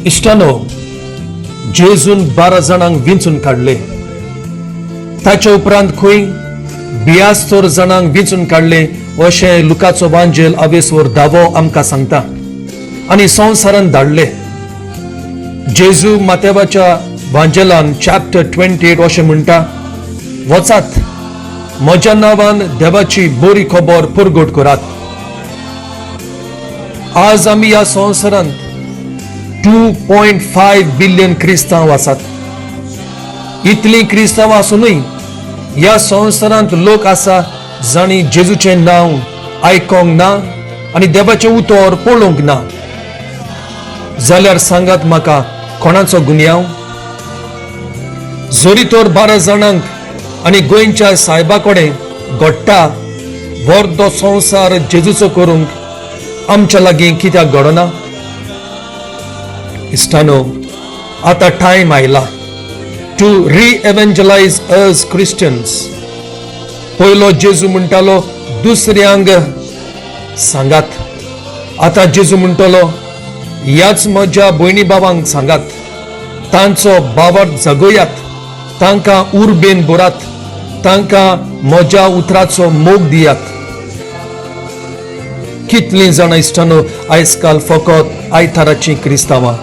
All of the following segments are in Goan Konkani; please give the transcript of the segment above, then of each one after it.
इश्टानो, जेजून 12 जाणांक विंचून काडले. ताच्या उपरांत खंय 72 जाणांक विंचून काडले अशें लुकाचो वांजेल अवेसवर दावो आमकां सांगता आनी संवसारान धाडले. जेजू मातेवाच्या वांजेलान चॅप्टर 28 अशें म्हणटा, वचात, म्हज्या नांवान देवाची बरी खबर परगट करात. आज आमी ह्या संवसारांत 2.5 बिलियन क्रिस्तांव आसात. इतलीं क्रिस्तांव आसुनूय ह्या संवसारांत लोक आसा जांणी जेजूचें नांव आयकोंक ना आनी देवाचें उतर पळोवंक ना. जाल्यार सांगात म्हाका, कोणाचो गुन्यांव? जरी तर 12 जाणांक आनी गोंयच्या सायबा कडेन घडटा वर्दो संवसार जेजूचो करूंक आमच्या लागीं कित्याक घडना? इश्टानो, आतां टायम आयला टू रिएव्हेंजलायज अस क्रिश्चन्स. पयलो जेजू म्हणटालो, दुसऱ्यांक सांगात. आतां जेजू म्हणटलो, ह्याच म्हज्या भयणी भावांक सांगात, तांचो बावट जगयात, तांकां उर्बेन भरात, तांकां म्हज्या उतराचो मोग दियात. कितलीं जाणां इश्टानो आयज काल फकत आयताराचीं क्रिस्तांवां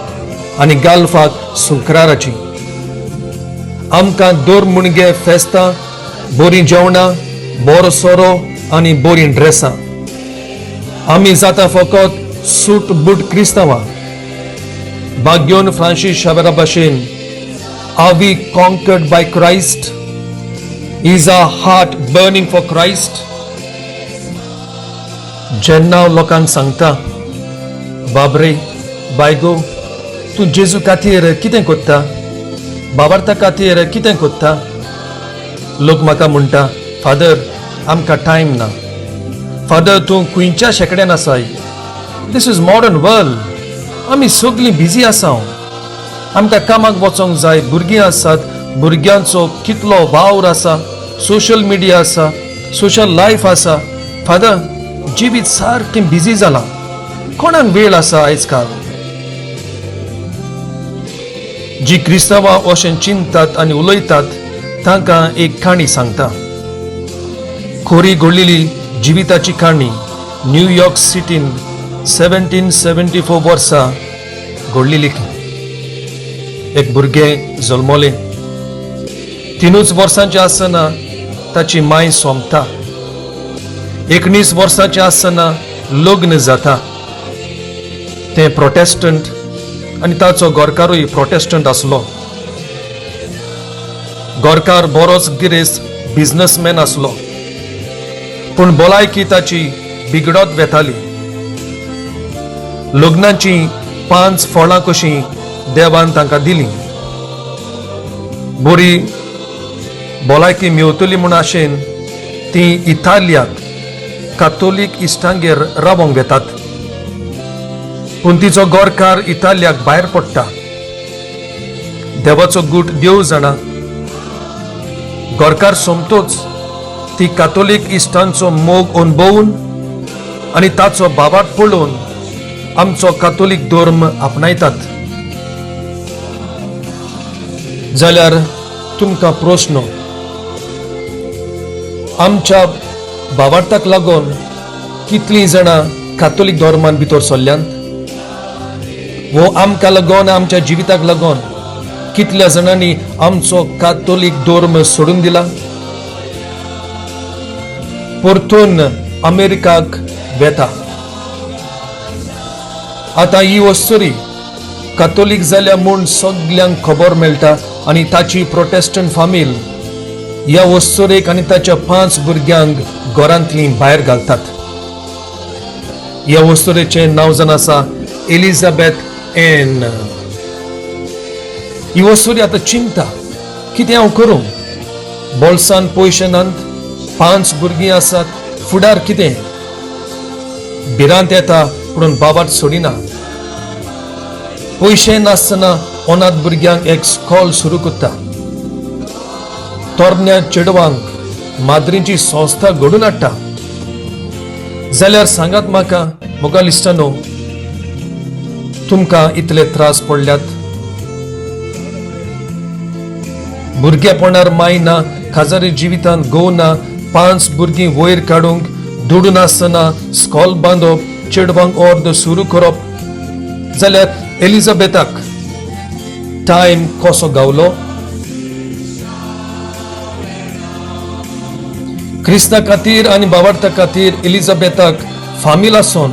आनी गाल्फाक शुक्राराचीं. आमकां दर मुणगे फेस्तां, बरीं जेवणां, बरो सोरो आनी बरीं ड्रेसां. आमी जाता फकत सूट बूट क्रिस्तांवां. भाग्योन फ्रांसीस शावेरा भाशेन, are we conquered by Christ? Is our heart burning for Christ? जेन्ना हांव लोकांक सांगता, बाबरे बायगो, तूं जेजू खातीर कितें कोत्ता, बाबार्था खातीर कितें कोत्ता, लोक म्हाका म्हणटा, फादर, आमकां टायम ना. फादर, तूं खंयच्या शेंकड्यान आसाय? This is modern world. आमी सगळीं बिजी आसा. आमकां कामाक वचोंक जाय, भुरगीं आसात, भुरग्यांचो कितलो वावर आसा, सोशल मिडिया आसा, सोशल लायफ आसा. फादर, जिवीत सारकें बिजी जालां. कोणाक वेळ आसा आयज काल? जी क्रिस्तांवां अशें चिंततात आनी उलयतात तांकां एक काणी सांगता. खोरी घडलेली जिविताची काणी, न्यूयॉर्क सिटीन 1774 वर्सा घडलेली. एक भुरगें जल्मलें. 3 वर्सांचें आसतना ताची माय सोंपता. 19 वर्सांचें आसतना लग्न जाता. तें प्रोटेस्टंट आनी ताचो गोरकारूय प्रोटेस्टंट आसलो. गोरकार बरोच गिरेस्त बिजनसमॅन आसलो, पूण भलायकी ताची बिगडत वेताली. लग्नाची 5 फळां कशीं देवान तांकां दिलीं. बरी भलायकी मेवतली म्हूण आशेन ती इतालियाक कातोलीक इश्टांगेर रावोंक वेतात, पूण तिचो गोरकार इतालियाक भायर पडटा. देवाचो गूट देव जाणा. गोरकार सोमतोच ती कातोलीक इश्टांचो मोग अणभवून आनी ताचो बाबाट पळोवन आमचो कातोलीक धर्म आपणायतात. जाल्यार तुमकां प्रस्न, आमच्या बाबार्थाक लागून कितलीं जाणां कातोलीक धर्मान भितर सरल्यांत? वो आमकां लागून, आमच्या जिविताक लागून कितल्या जाणांनी आमचो कातोलीक धर्म सोडून दिला? परतून अमेरिकाक वेता. आतां ही वस्तुरी कातोलीक जाल्या म्हूण सगल्यांक खबर मेळटा आनी ताची प्रोटेस्टंट फामील ह्या वस्तुरेक आनी ताच्या 5 भुरग्यांक घरांतली भायर घालतात. ह्या वस्तुरेचें नांव जावन आसा एलिझाबेथ एन. ही वस्तुरी आतां चिंता, कितें हांव करूं? बोल्सान पयशे नात, 5 भुरगीं आसात, फुडार कितें? भिरांत येता, पूण बाबाक सोडिना. पयशे नासतना अनाथ भुरग्यांक एक स्कॉल सुरू करता. तरण्या चेडवांक माद्रींची संस्था घडून हाडटा. जाल्यार सांगात म्हाका, मोगाल इश्टानो, तुमकां इतले त्रास पडल्यात? भुरगेपणार माय ना, खाजारी जिवितांत घोव ना, 5 भुरगीं वयर काडूंक दुडू नासतना स्कॉल बांदप, चेडवांक ऑर्द सुरू करप, जाल्यार एलिझाबेथाक टायम कसो गावलो? क्रिस्ता खातीर आनी बाबार्था खातीर एलिझाबेथाक फामील आसोन,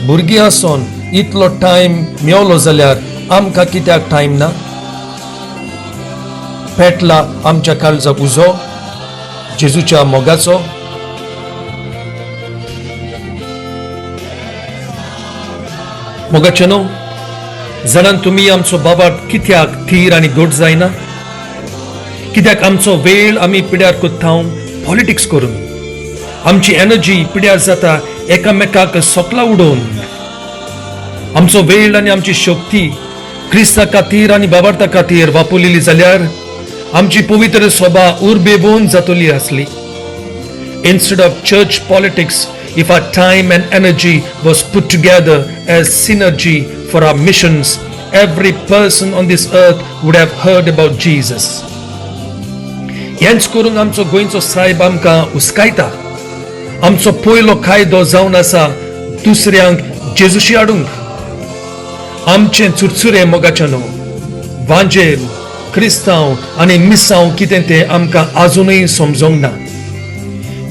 भुरगीं आसोन इतलो टायम मेवलो जाल्यार आमकां कित्याक टायम ना? पेटला आमच्या काळजाक उजो जेजूच्या मोगाचो? मोगाचे न्हू जाणान तुमी आमचो बाबा कित्याक थीर आनी घट जायना? कित्याक आमचो वेळ आमी पिड्यार कोत्ता पॉलिटिक्स करून, आमची एनर्जी पिड्यार जाता एकामेकाक सोकला उडोवन. आमचो वेळ आनी आमची शक्ती क्रिस्ता खातीर आनी बाबार्था खातीर वापरलेली जाल्यार आमची पवित्र सभा उर्बेवन जातली आसली. Instead of church politics, if our time and energy was put together as synergy for our missions, every person on this earth would have heard about Jesus. हेंच करून आमचो गोंयचो सायब आमकां हुस्कायता. आमचो पयलो कायदो जावन आसा दुसऱ्यांक जेजूशी हाडूंक. आमचें चुरचुरें मोगाचें न्हू, वांजेल, क्रिस्तांव आनी मिसांव कितें तें आमकां आजुनूय समजोंक ना.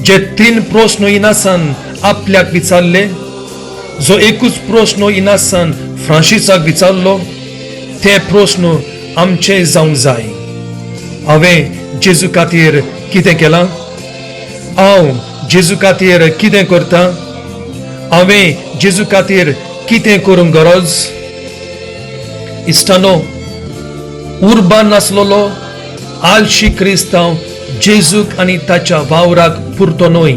जे 3 प्रस्न इनासान आपल्याक विचारले, जो एकूच प्रस्न इनासान फ्रांसीसाक विचारलो, ते प्रस्न आमचे जावंक जाय. हांवें जेजू खातीर कितें केलां? हांव जेजू खातीर कितें करता? हांवें जेजू खातीर कितें करूंक गरज? इश्टानो, उर्बा नासलेलो आलशी क्रिस्तांव जेजूक आनी ताच्या वावराक पुरतो न्हय.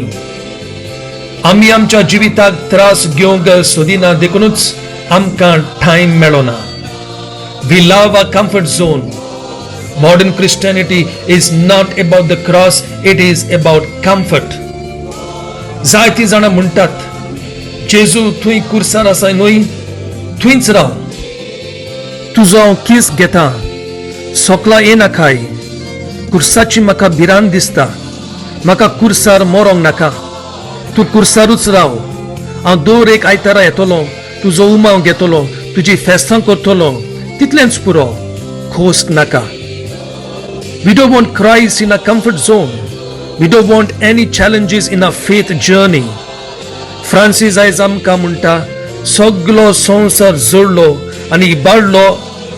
आमी आमच्या जिविताक त्रास घेवंक सोदिना, देखूनच आमकां टायम मेळना. We love our comfort zone. Modern Christianity is not about the cross, it is about comfort. जायतीं जाणां म्हणटात, जेजू थंय कुर्सार आसा न्हय, थंयच राव, तुजो हांव कीस घेता, सोकला येनाकाय, कुर्साची म्हाका भिरांत दिसता, म्हाका कुर्सार मरोंक नाका, तूं कुर्सारूच राव, हांव दर एक आयतारा येतलो, तुजो उमाव घेतलो, तुजी फेस्तां करतलो, तितलेंच पुरो, खोस नाका. We don't want Christ in a comfort zone. We don't want any challenges in our faith journey. Francis आयज आमकां म्हणटा, सगलो संवसार जोडलो आनी इबाडलो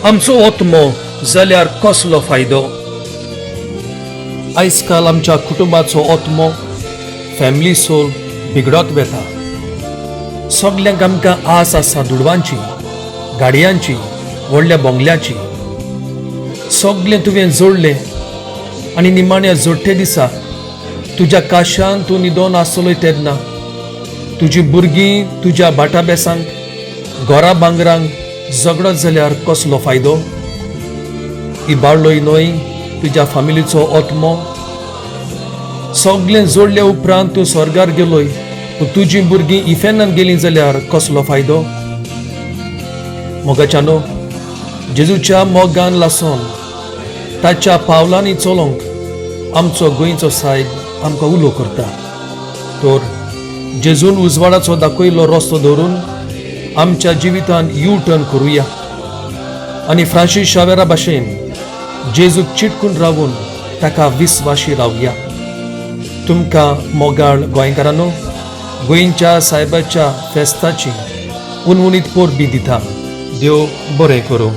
आमचो आत्मो जाल्यार कसलो फायदो? आयज काल आमच्या कुटुंबाचो आत्मो, फॅमिली सोल बिगडत वेता. सगल्यांक आमकां आस आसा दुडवांची, गाडयांची, व्हडल्या बंगल्याची. सगलें तुवें जोडलें आनी निमाण्या जोडटे दिसा तुज्या काशान तूं न्हिदोन आसतलोय तेन्ना तुजी भुरगीं तुज्या बाटाबेसांक, घरा भांगरांक झगडत जाल्यार कसलो फायदो? इबाडलोय न्हय तुज्या फामिलीचो आत्मो? सगलें जोडल्या उपरांत तूं स्वर्गार गेलोय, पूण तुजीं भुरगीं इफेनान गेलीं जाल्यार कसलो फायदो? मोगाच्यानो, जेजूच्या मोगान लासोन ताच्या पावलांनी चलोवंक आमचो गोंयचो सायब आमकां उलो करता. तर जेजून उजवाडाचो दाखयल्लो रस्तो धरून आमच्या जिवितान यू टर्न करुया आनी फ्रांसीस शावेरा भाशेन जेजूक चिटकून रावून ताका विस्वाशी रावया. तुमकां मोगाळ गोंयकारांनो, गोंयच्या सायबाच्या फेस्ताची उनउनीत परबीं दिता. देव बरें करूं.